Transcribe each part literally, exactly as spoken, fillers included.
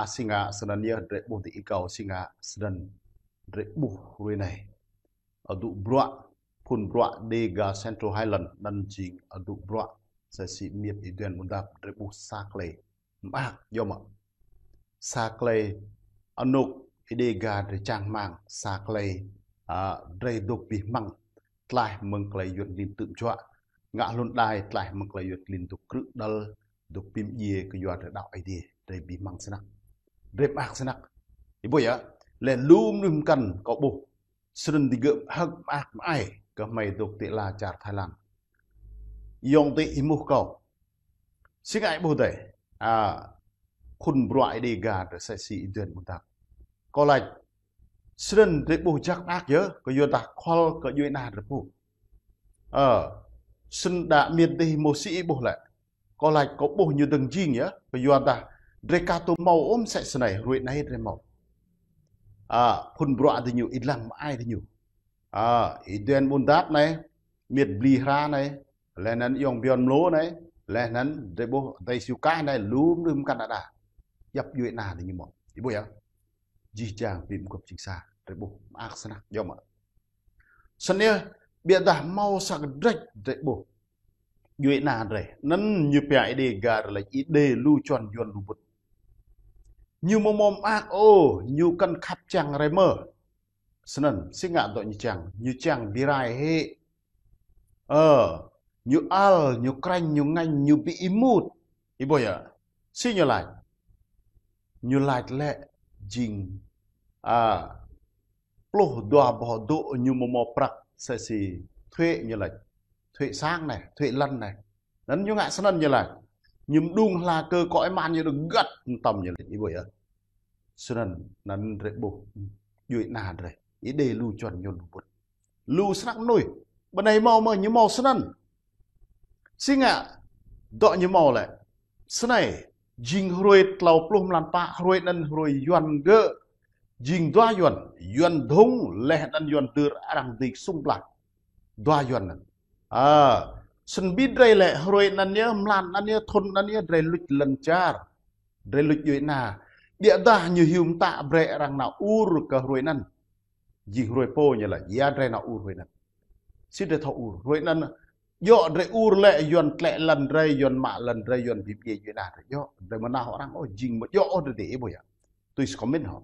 a si ngă, snăn yơh drei ƀuh ti ih kâo si ngă, snăn drei ƀuh hrơi anai. Adŭ bruă, phŭn bruă Dega Central Highland, anăn jing adŭ bruă, sa si miêt Y-Duen Ƀuôn Dap drei ƀuh sa klei mơak, yơh mơ̆. Sa klei anôk Y-Dega drei čang hmang, sa klei, a, drei dôk bi hmăng, tlaih mơ̆ng klei yuăn klin tŭm čuă, ngă hlŭn đai tlaih mơ̆ng klei yuăn klin dôk krư̆ đăl, dôk pĭm djiê kyua drei đăo Aê Diê, drei bi hmăng snăk. Drei mơak snăk. Ih ƀuh yơh, leh lu mnuih mkăn kâo ƀuh. Snăn digơ̆ hơ̆k mơak mơai kơ hmei dôk ti ala čar Thái Lan. Yŏng ti ih muh kâo. Si ngă ih ƀuh dih. A, phŭn bruă Y-Dega drei sa si Y-Duen Ƀuôn Dap. Kâo lač. Snăn drei ƀuh jăk mơak yơh, kyuadah khŏl kơ djuê ana drei pô. Ơ, snăn đa miêt dih mơ̆ si ih ƀuh lĕ. Kâo lač kâo ƀuh ñu dơ̆ng jing yơh, kyuadah drei ka tŭ mâo ôh msĕ snei, hrơi anai drei mâo. A, phŭn bruă diñu, ih dlăng mơai diñu. A, Y-Duen Ƀuôn Dap anei, miêt Bli Hra anei, leh anăn Yŏng Biôn Mlô anei, leh anăn drei ƀuh Dei Siu Kaih anei, lu mnuih mkăn đa đa. Djăp djuê ana diñu mâo. Ih ƀuh yơh. Jih jang bi mguôp jing sa, drei ƀuh mơak snăk, yơh mơ̆. Snăn yơh, ƀiădah mâo sa kdrêč drei ƀuh. Djuê ana drei. Anăn ñu pia Y-Dega drei lač Y-Đê lu čuăn yuăn lu bŭt. Ñu mơ̆ mâo mơak ôh, ñu kăn khăp čang drei mơ̆. Snăn, si ngă dŏ ñu čang, ñu čang bi rai hĕ. Ơ, ñu ăl, ñu krĕñ, ñu ngêñ, ñu bi êmut. Ih ƀuh yơh. Si ñu lač. Ñu lač lĕ jing, a, pluh dua boh dŏ ñu mơ̆ mâo prăk sa si thuế ñu lač. Thuế sang anei, thuế lăn anei. Anăn ñu ngă snăn ñu lač. Ñu mđung hla kơ kơ êman ñu dôk găt mtam ñu lač. Ih ƀuh yơh. Snăn, anăn drei ƀuh. Djuê ana drei. Y-Đê lu čuăn ñu lu bŭt. Lu snăk mnuih. Bơnai mâo mơ̆ ñu mâo snăn. Si ngă dŏ ñu mâo lĕ. Snei, jing hrơi tlâo pluh mlan pă, hrơi anăn hrơi yuăn gơ̆. Jing dua yuăn, yuăn Dhŭng, leh anăn yuăn Dưr arăng dĭ sum blah. Dua yuăn anăn. A, snăn bi drei lĕ, hrơi anăn yơh, mlan anăn yơh, thŭn anăn yơh, drei luč lăn čar. Drei luč djuê ana. Ƀiădah ñu hiu mtă brei arăng nao ur kơ hrơi anăn. Jing hrơi pô ñu lač, ya drei nao ur hrơi anăn. Si drei thâo ur, hrơi anăn. Djŏ drei ur lĕ yuăn tlĕ lăn drei, yuăn mă lăn drei, yuăn bi mdjiê djuê ana drei. Djŏ, drei mơ̆ nao arăng, ôh, jing mơ̆ djŏ ôh drei dih, ih ƀuh yơh. Tui si kâo mĭn hŏ.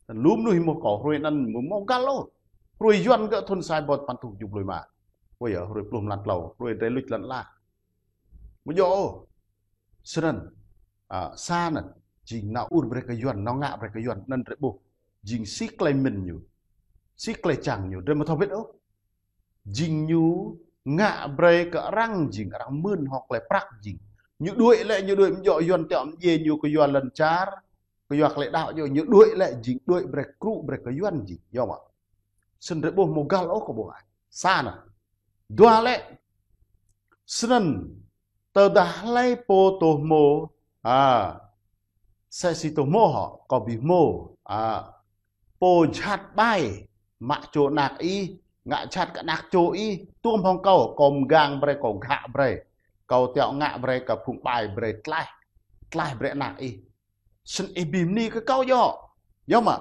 Anăn lu mnuih mơ̆ kâo, hrơi anăn mơ̆ mâo găl ôh. Hrơi yuăn gơ̆ thŭn sa êbâo păn êtuh kjuh pluh êma. Ƀuh yơh, hrơi pluh mlan tlâo, hrơi drei luč lăn ala. Mơ̆ djŏ ôh. Snăn, a, sa anăn, jing nao ur brei kơ yuăn, nao ngă brei kơ yuăn, anăn drei ƀuh. Jing si klei mĭn ñu. Si klei čang ñu, drei mơ̆ thâo wĭt ôh. Jing ñu ngă brei kơ arăng, jing arăng mưn hŏ klei prăk jing. Ñu đuĕ lĕ, ñu đuĕ mdjŏ yuăn tiŏ mdjiê ñu kơ yua lăn čar, kơ yua klei đăo ñu, ñu đuĕ lĕ, jing đuĕ brei krŭ brei kơ yuăn jing. Yơh mơ̆. Snăn drei ƀuh mâo găl ôh kơ ƀuh ai. Sa anăn. Dua lĕ. Snăn tơdah hlei pô tô hmô, a, sa si tô hmô hŏ, kâo bi hmô, a, pô jhat ƀai, mă čô anak ih, ngă jhat kơ anak čô ih, tuôm hŏng kâo, kâo mgang brei, kâo ghă brei, kâo tiŏ ngă brei, kâo phung ƀai brei, tlaih, tlaih brei anak ih. Snăn ih bi mni kơ kâo djŏ. Yơh mơ̆,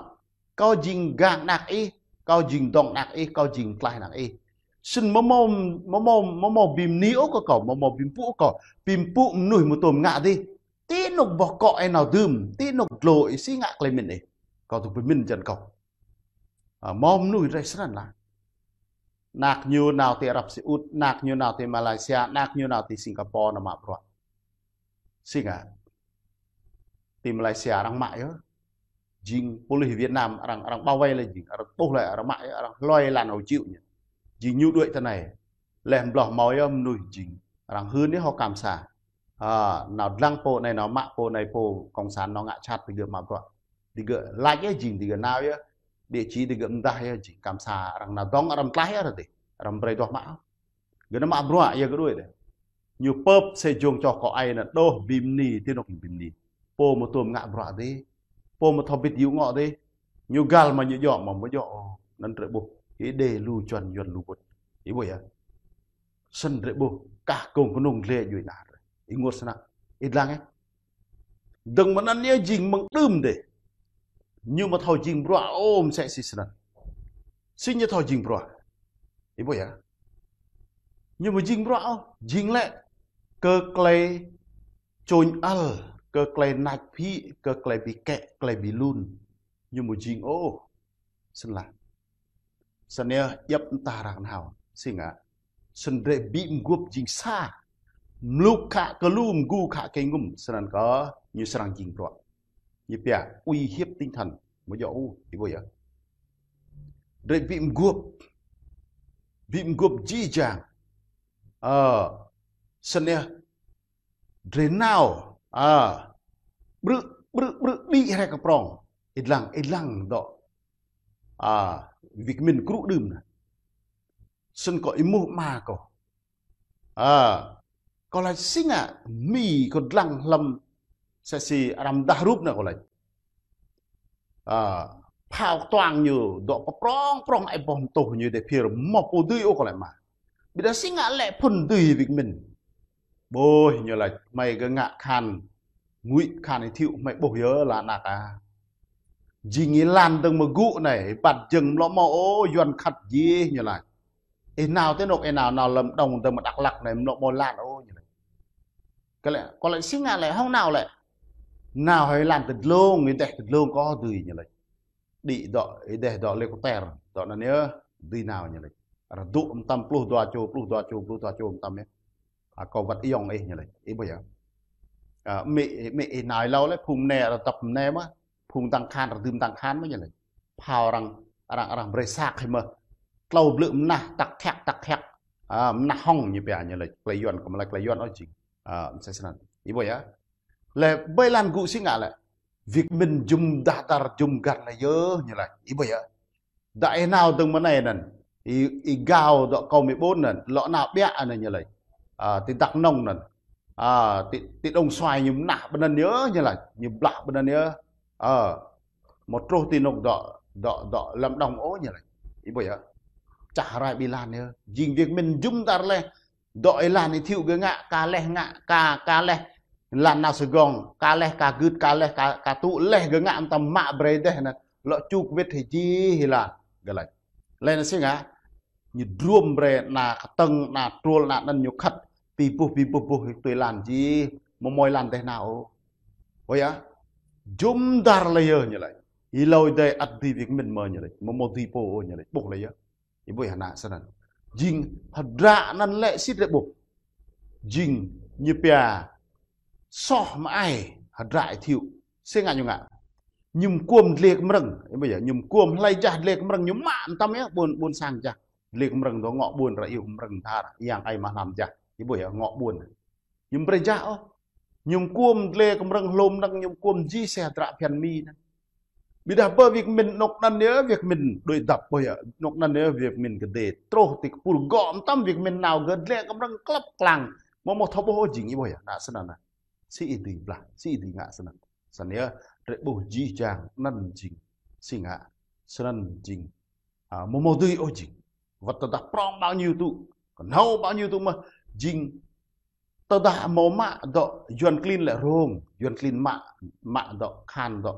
kâo jing gang anak ih, kâo jing dŏng anak ih, kâo jing tlaih anak ih. Snăn mơ̆ mâo, mơ̆ mâo, mơ̆ mâo bi mni ôh kơ kâo, mơ̆ mâo bi mpŭ kâo, bi mpŭ mnuih mơ̆ tuôm ngă dih. Ti anôk boh kŏ ih nao dưm, ti anôk dlô ih si ngă klei mĭn ih. Kâo tŭ bi mĭn jăn kâo. A, mâo mnuih drei snăn lah. Anak ñu nao ti Arab Saudi, anak ñu nao ti Malaysia, anak ñu nao ti Singapore nao mă bruă. Si ngă. Ti Malaysia arăng mă yơh. Jing pôlis Việt Nam arăng, arăng bao vây lĕ jing, arăng ƀuh lĕ arăng mă yơh, arăng hloi lan hŏ čiu ñu. Jing ñu đuĕ ti anei. Leh mbloh mâo yơh mnuih jing. Arăng hưn yơh hŏ kam sa. A, nao dlăng pô anei, nao mă pô anei, pô cộng sản nao ngă jhat ti gơ̆ mă bruă. Ti gơ̆ lač yơh jing, ti gơ̆ nao yơh. Địa chỉ ti gơ̆ mdah yơh jing kam sa arăng nao dŏng arăng tlaih yơh rơdih. Arăng brei duah mă. Gơ̆ nao mă bruă yơh gơ̆ đuĕ dih. Ñu pơp sa jông čoh kơ ai anăn đôh bi mni, ti anôk bi mni. Pô mơ̆ tuôm ngă bruă dih. Pô mơ̆ thâo bĭt yŭ ngŏ dih. Ñu găl mă ñu djŏ mă mơ̆ djŏ. Anăn drei ƀuh. Y-Đê lu čuăn yuăn lu bŭt. Ih ƀuh yơh. Snăn drei ƀuh. Kah kông kơnung dleh djuê ana drei. Ih ngă snăk. Ih dlăng yơh. Dơ̆ng mơ̆ng anŭn yơh jing mơ̆ng đưm đơi. Ñu mơ̆ thâo jing bruă ôh mơsĕ si snăn. Si ñu thâo jing bruă. Ih ƀuh yơh. Ñu mơ̆ jing bruă ôh, jing lĕ kơ klei čôñ ăl, kơ klei nač phĭ, kơ klei bi kĕ, klei bi lun. Ñu mơ̆ jing ôh. Snăn lah. Snăn yơh djăp mơta arăng nao. Si ngă. Snăn drơi ƀĭ mguôp jing sa. Mluk khă kơ lu mgu khă kơ ngŭm. Snăn kơ ñu srăng jing bruă. Ñu pia uy hiếp tinh thần. Mơ̆ djơ̆ ôh, ih ƀuh yơh. Drơi ƀĭ mguôp. Ƀĭ mguôp jih jang. Ơ, snăn yơh. Drơi nao, a, ƀrư̆, ƀrư̆, ƀrư̆ đĭ hrơi kơ prŏng. Ih lăng, ih lăng dŏ. A, Việt Minh krŭ đưm anai. Snăn kơ ih ƀuh mă kơ. A, kơ lač si ngă, Mi kơ lăng hlăm, mơsĕ si arăng dah rup anai kơ lač. A, phao ktuang ñu, dŏ pơprŏng prŏng ai boh mtuh ñu dêh phiơr mơ̆ pô dưi ôh kơ lač mă. Ƀiădah si ngă lĕ phŭn dưi Việt Minh. Ƀuh ñu lač, hmei gơ̆ ngă khan, ngui khan ih thiu hmei ƀuh yơh lah anak a. Jing ih lăn dơ̆ng mơ̆ gŭ anai, ih ƀăt jơ̆ng mlŏ mâo ôh, Yuăn khăt jih ñu lač. Ih nao tơ anôk, ih nao, nao Lâm Đồng dơ̆ng mơ̆ Dak Lak anai, mlŏ mâo lăn ôh ñu lač. Kơ lĕ, kơ lĕ si ngă lĕ, hŏng nao lĕ. Nao hơi lăn tơ dlông, ih dêh tơ dlông kơ dưi ñu lač. Đĭ dŏ, ih dêh dŏ lĕ kơ ter, dŏ anăn yơh, dưi nao ñu lač. Rơdŭ mơtam pluh dua čô, pluh dua čô, pluh dua čô mơtam yơh. A, kâo wăt ayŏng ih ñu lač. Ih ƀuh yơh. A, Mi, Mi ih nao hlâo lĕ, phung mơnai rơdăp mơnai mơ̆, phung tăng khan, rơdưm tăng khan mơ̆ ñu lač. Phao arăng, arăng, arăng brơi săk hĭ mơ̆. Tlâo blư̆ mơnah, tak thek, tak thek. A, mơnah hŏng ñu pia ñu lač. Klei Yuăn, kơ mơ̆ lač klei Yuăn ôh jing. A, mơsĕ snăn. Ih ƀuh yơh. Lĕ ƀơi lăn gŭ si ngă lĕ. Việt Minh jum dah dar jum găn lĕ yơh ñu lač. Ih ƀuh yơh. Dah ih nao dơ̆ng mơ̆ng anai anăn. Ih, ih gao dŏ kâo mơ̆ ƀôn anăn. Lŏ nao ƀiă anăn ñu lač. A, ti Dak Nông anăn. A, ti, ti Đồng Xoài ñu mơnah ƀơi anăn yơh ñu lač. Ñu blah ƀơi anăn yơh. A, mơ̆ truh ti anôk dŏ, dŏ, dŏ Lâm Đồng ôh ñu lač. Ih ƀuh yơh. Čah rai ƀơi lăn yơh. Jing Việt Minh jum dar lĕ. Dŏ ih lăn ih thiu gơ̆ ngă, ka leh ngă, ka, ka leh lăn nao Sài Gòn, ka leh ka gưt, ka leh ka, ka tŭ leh gơ̆ ngă mơtam mă brơi dêh anăn. Lŏ čuk wĭt hĭ jih ih lăn. Gơ̆ lač. Leh anăn si ngă, ñu druôm brơi anăn kơtơ̆ng, anăn truôl, anăn anăn ñu khăt. Pi buh, pi buh, buh, tui lăn jih, mơ̆ mâo lăn dêh nao ôh. Ơ yơh, jum dar lĕ yơh ñu lač. Ih hlâo dêh ăt dưi Việt Minh mơ̆ ñu lač. Mơ̆ mâo dưi pô ôh ñu lač. Ƀuh lĕ yơh. Ih ƀuh yơh anăn snăn. Jing hơdră anăn lĕ sĭt lĕ ƀuh. Jing ñu pia soh mơai hơdră ih thiu. Si ngă ñu ngă. Ñu mơkuôm dlê kơ mrơ̆ng. Ih ƀuh yơh, ñu mơkuôm hlei jah dlê kơ mrơ̆ng ñu mă mơtam yơh, ƀuôn, ƀuôn sang jah. Dlê kơ mrơ̆ng dŏ ngŏ ƀuôn ră iu kơ mrơ̆ng dhar, yang ai mă hlăm jah. Ih ƀuh yơh, ngŏ ƀuôn. Ñu mă brơi jah ôh. Ñu mơkuôm dlê kơ mrơ̆ng hlô mơnơ̆ng ñu mơkuôm jih sĕ hơdră phiăn Mi anăn. Ƀiădah ƀơi Việt Minh anôk anăn yơh, Việt Minh đuĕ dăp ƀơi yơh, anôk anăn yơh, Việt Minh kơdê. Truh ti kơpul gŏ mơtam Việt Minh nao gơ̆ dlê kơ mrơ̆ng klăp klang. Mơ̆ mâo thâo ƀuh ôh jing ih ƀuh yơh, anăn snăn anăn. Si ih dưi blah, si ih dưi ngă snăn. Snăn yơh, drơi ƀuh jih jang, anăn jing. Si ngă, snăn jing. A, mơ̆ mâo dưi ôh jing. Wăt tơdah prŏng bao nhiêu tŭ, kơnhâo bao nhiêu tŭ mơ̆, jing Tơdah mâo mă dŏ Yuăn klin lĕ rông, Yuăn klin mă, mă dŏ khan dŏ,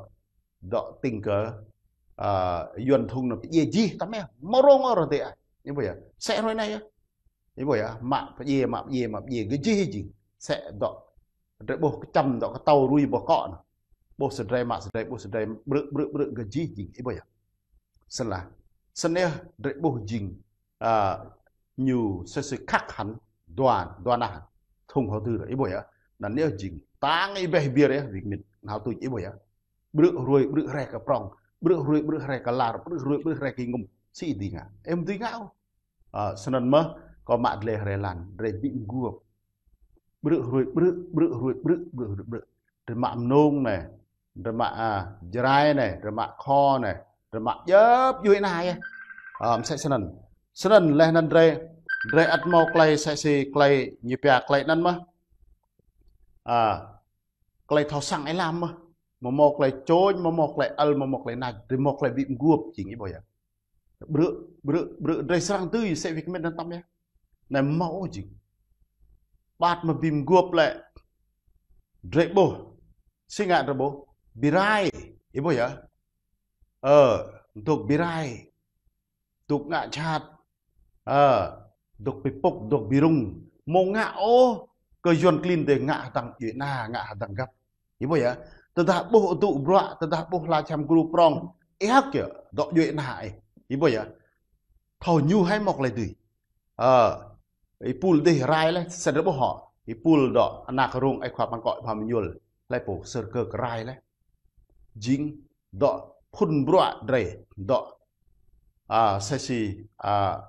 dŏ tĭng kơ, a, Yuăn thŭng anăn pơdjai jih tăm yơh, mâo rông ôh rơdêh ah. Ih ƀuh yơh, sĕ hrơi anai yơh. Ih ƀuh yơh, mă pơdjai, mă pơdjai, mă pơdjai, gơ̆ jih jing. Sĕ dŏ, drơi ƀuh kơčăm dŏ kơtâo rui boh kŏ anăn. Ƀuh sơdrơi mă sơdrơi, ƀuh sơdrơi ƀrư̆, ƀrư̆, ƀrư̆, gơ̆ jih jing. Ih ƀuh yơh. Snăn lah. Snăn yơh, drơi ƀuh jing, a, ñu sĕ sĕ khăk hăn, dua, dua nah, thŭng hơdơr, ih ƀuh yơh. Anăn yơh jing, tăng ih ƀeh biêr yơh, Việt Minh, nao tuč ih ƀuh yơh. Ƀrư̆ hruê, ƀrư̆ hrơi kơ prŏng, ƀrư̆ hruê, ƀrư̆ hrơi kơ lar, ƀrư̆ hruê, ƀrư̆ hrơi kơ ngŭm, si ih dưi ngă. Ih mơ̆ dưi ngă ôh. A, snăn mơ̆, kâo mă dleh hrơi lăn, drơi ƀĭ mguôp. Ƀrư̆ hruê, ƀrư̆, ƀrư̆ hruê, ƀrư̆, ƀrư̆ hruê, ƀrư̆. Drơi mă mơnông anai, drơi mă, a, Jrai anai, drơi mă Kho anai, drơi mă djŏp djuê ana yơh. A, msĕ snăn. Snăn leh anăn drơi, drơi ăt mâo klei sĕ sĕ klei ñu pia klei anăn mơ̆. A, klei thâo săng êlam mơ̆. Mâo mâo klei čôñ, mâo mâo klei ăl, mâo mâo klei nač, drơi mâo klei ƀĭ mguôp jing ih ƀuh yơh. Ƀrư̆, ƀrư̆, ƀrư̆, drơi srăng dưi sĕ Việt Minh anăn tăm yơh. Anai mâo ôh jing. Ƀăt mơ̆ ƀĭ mguôp lĕ. Drơi ƀuh. Si ngă drơi ƀuh, ƀiă rai, ih ƀuh yơh. Ơ, dŏ ƀiă rai, dŏ ngă jhat. Ơ, dŏ ƀu pŏk, dŏ ƀu rŭng. Mơ̆ ngă ôh, kơ Yuăn klin dêh ngă hơdăng djuai ana, ngă hơdăng găp. Ih ƀuh yơh. Tơdah ƀuh dŏ bruă, tơdah ƀuh hla čăm gru prong. Ih hăk yơh, dŏ djuai ana ih. Ih ƀuh yơh. Thâo ñu hai mŏk lĕ dưi. Ơ, ih pul dêh rai lĕ, sĭt drơi ƀuh hŏ. Ih pul dŏ, anak rông ai khua păng kŏ ih Bham Êñuôl. Lĕ pô, sơr kơ rai lĕ. Jing, dŏ phŭn bruă drơi, dŏ, a, sĕ si, a,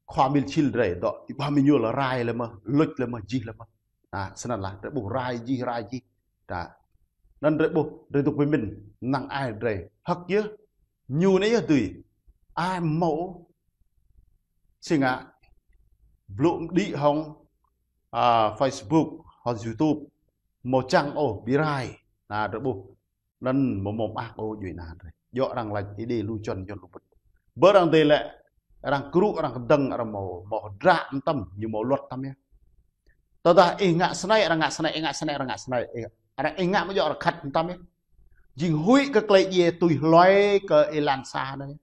khua mil čil drơi, dŏ ih Bham Êñuôl rai lĕ mơ̆, luč lĕ mơ̆, jih lĕ mơ̆. A, snăn lah, drơi ƀuh rai jih, rai jih. Đa. Anăn drơi ƀuh, drơi dŏ pơmĭn, năng ai drơi. Hăk yơh, ñu anai yơh dưi. Ai mâo, si ngă, blŭ đĭ hŏng, a, Facebook, hŏng YouTube, mâo čang ôh, ƀiă rai. Anăn drơi ƀuh. Anăn mơ̆ mơak ôh djuai ana drơi. Djŏ arăng lač ih đê lu čuăn, čuăn lu bŭt. Ƀơi arăng dêh lĕ, arăng krŭ, arăng kơdơ̆ng, arăng mâo, mâo hdră mơtam, ñu mâo luật mơtam yơh. Tơdah ih ngă snei, arăng ngă snei, ih ngă snei, arăng ngă snei. Ih, arăng ih ngă mơ̆ djŏ arăng khăt mơtam yơh. Jing huĭ kơ klei djiê tui hluai kơ ih lăn sa anei.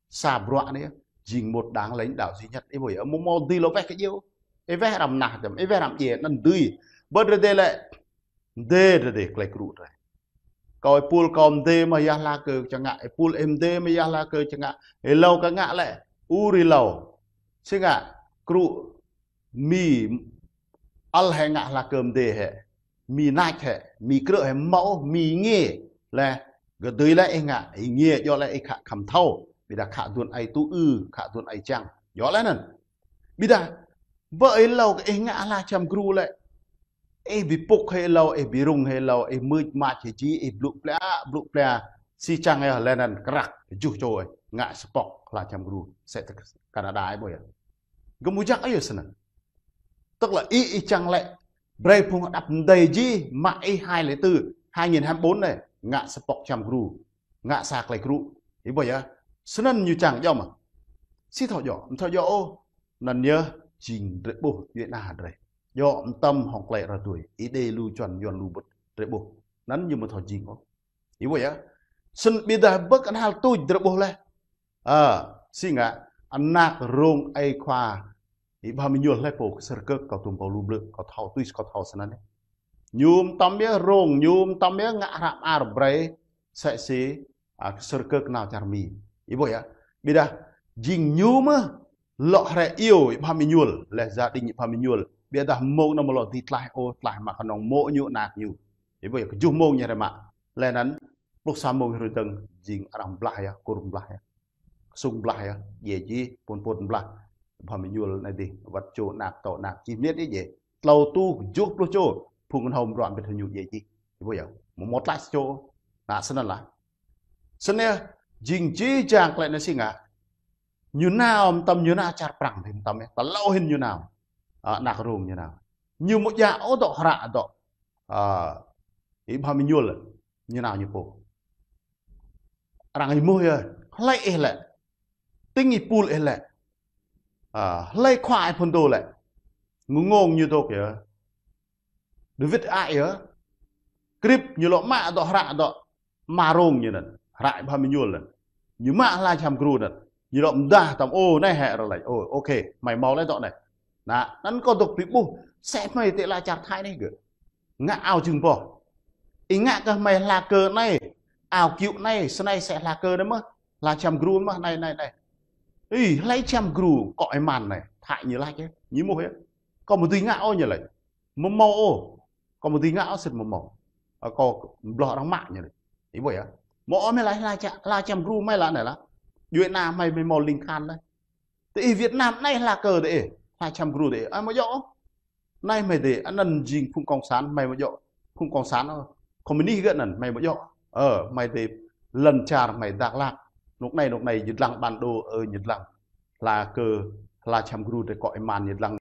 Sa bruă anei, jing một đảng lãnh đạo duy nhất. Ih ƀuh yơh, mơ̆ mâo dưi lŏ weh kơ djiê. Ih weh arăng mnah tăm, ih weh arăng djiê, anăn dưi. Ƀơi drơi dêh lĕ, mdê drơi dêh klei krŭ drơi. Kâo ih pul kâo mdê mơ̆ yơh hla kơ čang ngă, ih pul ih mdê mơ̆ yơh hla kơ čang ngă, ih êlâo kơ ngă lĕ, ur ih êlâo. Si ngă, krŭ Mi ăl hĕ ngă hla kơ mdê hĕ. Mi nač hĕ, mi krư̆ hĕ mâo, mi ngiê. Lĕ, gơ̆ dưi lĕ ih ngă, ih ngiê djŏ lĕ ih khă khăm thâo. Ƀiădah khă duôn ai tŭ ư, khă duôn ai čang. Djŏ lĕ anăn. Ƀiădah, ƀơi ih êlâo kơ ih ngă hla čăm gru lĕ. Ih ƀu pŏk hĕ êlâo, ih ƀu rŭng hĕ êlâo, ih mưč mač hĕ jih, ih blŭ plea, blŭ plea. Si čang yơh lĕ anăn krăk, juh čô ih, ngă sa pŏk hla čăm gru. Sĕ tơ Canada ih ƀuh yơh. Gơ̆ mơ̆ jak ih yơh snăn. Tức là ih, ih čang lĕ, brei phung hđăp mdei jih, mă ih hai lĕ tơ, hai nghìn hai mươi bốn anei, ngă sa pŏk čăm gru, ngă sa klei krŭ. Ih ƀuh yơh, snăn ñu čang djŏ mơ̆. Si thâo djŏ, mthâo djŏ ôh, anăn yơh, jing drơi ƀuh, djuai ana drơi. Djŏ mơtam hŏng klei arăng tui, ih đê lu čuăn, čuăn lu bŭt, drơi ƀuh. Anăn ñu mơ̆ thâo jing ôh. Ih ƀuh yơh, snăn ƀiădah ƀơi kơnhal tuč drơi ƀuh lĕ. Ơ, si ngă, anak rông ai khua, ih Bham Êñuôl lĕ pô, kơ sơr kơ kâo tŭm pô lu blư̆, kâo thâo tui kâo thâo snăn yơh. Ñu mơtam yơh rông, ñu mơtam yơh ngă hră mơar brei, sĕ si, a, kơ sơr kơ kơnao čar Mi. Ih ƀuh yơh. Ƀiădah, jing ñu mơ̆, lŏ hrĕ iêu, ih Bham Êñuôl, lĕ gia đình ih Bham Êñuôl. Ƀiădah mơ̆ng anăn mơ̆ lŏ dưi tlaih ôh, tlaih mă kơnơ̆ng mô̆ ñu, anak ñu. Ih ƀuh yơh, kjuh mơ̆ng ñu hrĕ mă. Lĕ anăn, pluh sa mơ̆ng hrơi dơ̆ng, jing arăng blah yơh, kur blah yơh. Ksŭng blah yơh, djiê jih, pôn pôn blah. Bham Êñuôl anei dih, wăt čô anak, tŏ anak, jih mniê ih djiê. Tlâo tuh, kjuh pluh čô, phung kơnhâo mrô ƀĭt hơñu djiê jih. Ih ƀuh yơh, mơ̆ mâo tlaih sa čô. Anăn snăn lah. Snăn yơh, jing jih jang klei anei si ngă. Ñu nao mơtam ñu nao čar Prăng dih mơtam yơh. Tơlâo hĭn ñu nao. A, anak rông ñu nao. Ñu mơ̆ djă ôh dŏ hră dŏ. A, ih Bham Êñuôl. Ñu nao ñu pô. Arăng ih mơ̆ yơh, hlei ih lĕ. Tĭng ih pul ih lĕ. A, hlei khua ih phŭn dô lĕ. Ngông ngông ñu dôk yơh. Dôwid ai yơh. Krip ñu lŏ mă dŏ hră dŏ. Mă rông ñu anăn. Hră ih Bham Êñuôl anăn. Ñu mă hla čăm gru anăn. Ñu lŏ mdah tăm, ô, anei hĕ arăng lač. Ô, ok, hmei mâo lĕ dŏ anei. Anăn, anăn kâo dôk ƀuh, sĕ hmei ti ala čar Thái anei gơ̆. Ngă ao jưng boh. Ih ngă kơ hmei hla kơ anei, ao kiu anei, snei sĕ hla kơ anei mơ̆, hla čăm gru mơ̆, anei, anei, anei. Ih, hlei čăm gru, kŏ ih man anei, Thái ñu lač yơh, ñu mơ̆ yơh. Kâo mơ̆ dưi ngă ôh ñu lač. Mơ̆ mâo ôh. Kâo mơ̆ dưi ngă ôh sĭt mơ̆ mâo. Ơ, kâo bloh arăng mă ñu lač. Ih ƀuh yơh. Mơ̆ ôh hmei lač hla čăm gru hmei lah anei lah. Djuai ana hmei hmei mâo ling khan lah. Ti ih Việt Nam anei hla kơ dih ih, hla čăm gru dih ih. Ơ, mơ̆ djŏ ôh. Anei hmei dih, anăn jing phung cộng sản, hmei mơ̆ djŏ phung cộng sản ôh. Communist gơ̆ anăn, hmei mơ̆ djŏ. Ơ, hmei dih lăn čar hmei Dak Lak. Nuk anei, nuk anei, ñu dlăng bản đồ, ơ, ñu dlăng. Hla kơ, hla čăm gru dih kŏ ih man ñu dlăng.